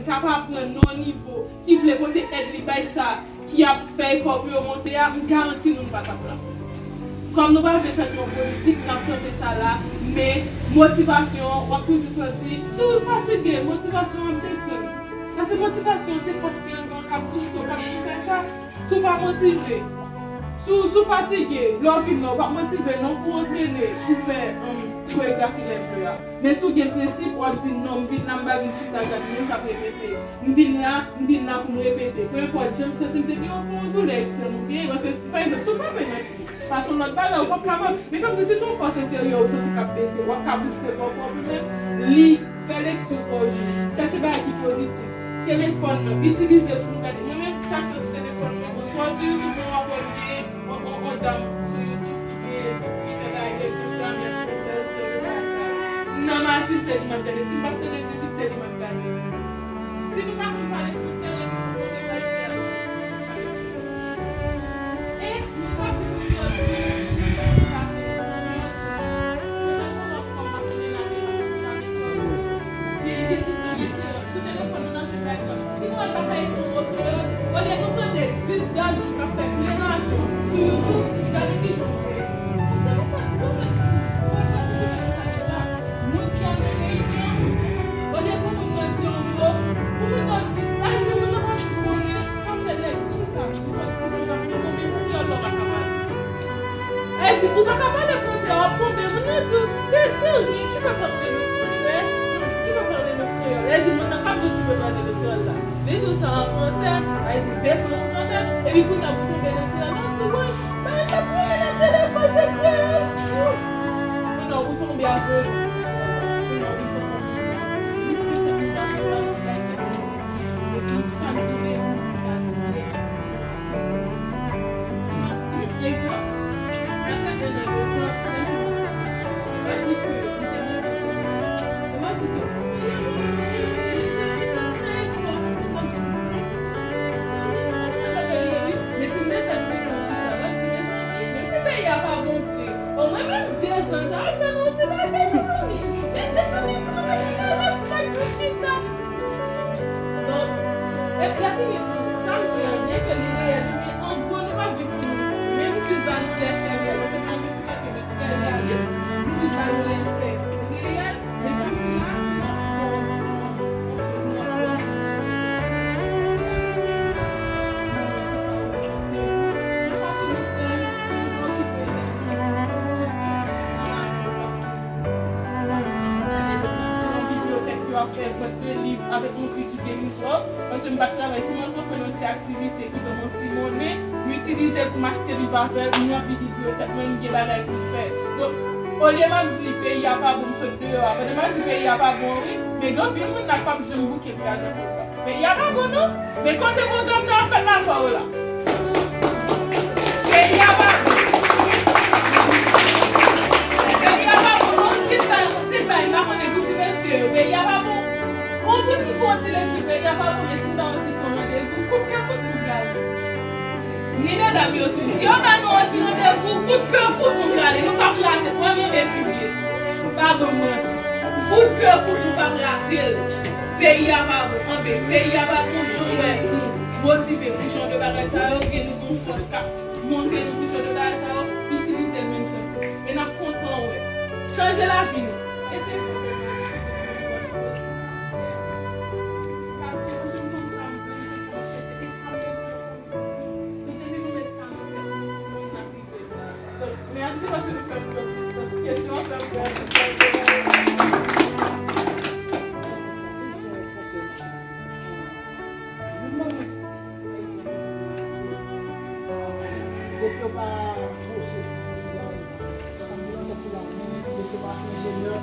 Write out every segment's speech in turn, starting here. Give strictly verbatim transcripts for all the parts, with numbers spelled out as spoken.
k ap aprann nan yon nivo, ki vle pote èd li bay sa ki ap fè efò pou yo monte a, m garanti nou, nou pa t ap la. Kòm nou pa vle fè twòp politik, n ap tande sa la, men motivasyon, w ap toujou santi, si w fatige, motivasyon ap desann. Paske motivasyon, se fòs ki anndan w k ap pouse w, k ap fè sa. Si w pa motive, si w, si w fatige, lè w vin la, w p ap motive non pou w antrene, pou fè, um, koregrafi lève a. Men si w gen prensip, w ap di, "Non, m vin la, m pa vin chita gad moun k ap repete. M vin la, m vin la pou m repete." Peu importe jan m santi m, depi yon, yon doulè ekstrèm ou gen, paske, pa egzanp, si w frape nan pye, sa se yon lòt bagay, ou p ap kapab. Men kòmsi si se yon fòs enteryè ou santi k ap bese, w ap ka bouste kò w pou w menm li. Fè lekti pa w jis. Chèche bagay ki pozitif. Telefòn nan, itilize l pou nou gade. Mwen menm, chak tan sou telefòn mwen, bon, swa w sou YouTube, mwen wè yon, yon, yon dam sou YouTube ki gen, ki fè bagay de tout gramè fransè, sou bagay sa. Nan machin, se li m ap gade. Si m p ap tande mizik, se li m ap gade. Si nou pa konn pale fransè, nou konn pale fransè. Moun ki al nan reyinyon, olye pou moun nan di yon mo, pou moun nan di, sa vle di moun nan pa menm konnen, sa vle di lè nou chita, nou pa di sa, nou pa konprann, men pou kreyòl la, w pa ka pale. Sa vle di, ou pa ka pale fransè, w ap tonbe, moun nan di w, "Chérie, tu peux parler le français? Non, tu peux parler le créole." Sa vle di, moun nan p ap di w, "Tu peux parler le créole" la. Li di w sa an fransè, sa vle di, "Desann an fransè," epi kounye a pou tonbe nan kreyòl la, w ap di, "Woy, bagay la konnen nan telefòn, se kreyòl." Kounye a ou tonbe a kreyòl. Kounye a ou vin konprann. Omwen menm dezan, sa al fè nou ti bagay, mezanmi. Men mezanmi, ti nou ka chita la, chak jou chita. Donk, epi lè fini tou, sa m di an, byen ke li reyèl, men an gwo, nou pa viv pou nou. Menm kilti nou lè fè reyèl, nou te anvi fè ke fè jalis, nou tout la nou lè fè reyèl, men kòmsi la, ti nan fò. Yon bibliyotèk yo ap fè vant de liv avèk yon kri ki derizwa, paske m pa t travay. Si m antreprann yon ti aktivite ki ban m yon ti monnen, m itilize l pou m achte liv avè l, m ranpli bibliyotèk mwen, m gen bagay pou m fè. Donk, olye m ap di peyi a pa bon, m sot deyò a. Pandan m ap di peyi a pa bon, wi, men gen anpil moun la k p ap janm bouke pou y al nan peyi a. Peyi a pa bon non. Men kote pwogram nan ap fèt la, pa w la. Peyi a pa bon. Peyi a pa bon non. Ti tay, ti tay, m pa konnen pou ti mesye yo. Peyi a pa bon. Kon pou n fè yon ti lekti, peyi a pa bon, men si n ba yon ti fon randevou, kout kè kout nou prale. Ni medam yo tou, si yo ba nou yon ti randevou, kout kè kout nou prale. Nou p ap rate, premye me fevriye. Pa ban m manti. Kout kè kout nou p ap rate l. Peyi a pa bon, anben, peyi a pa bon, jan w wè nou motive pou jan de bagay sa yo, gen nou gon fòs k ap monte nou pou jan de bagay sa yo, itilize l menm jan. E n ap kontan wè. Chanje lavi nou. E se Mèsi paske nou fè m pran kesyon an, fè m pran. Yo pa pwofesè, yo pa enjenyè,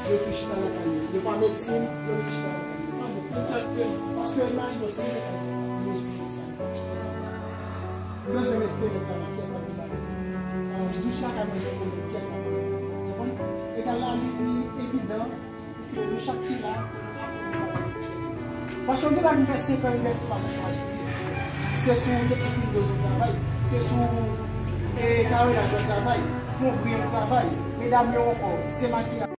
yo tou chita lakay yo. Yo pa medsen, yo tou chita lakay yo. Paske imajine w, se yon bagay sa, yon espri sa. Ou bezwen met fenèt sa nan pyès la pou bagay. Douch lakay mwen, mwen konn met pyès la pou bagay. Ou konprann? Egal la, li, li evidan pou ke nou chak ki la. Paske gen bagay m fè senk an inivèsite pa janm travay sou li. Se sou lekri m bezwen travay. Se sou, e, karenaj mwen travay. Konvri m travay. Medam yo ankò, se makiyaj.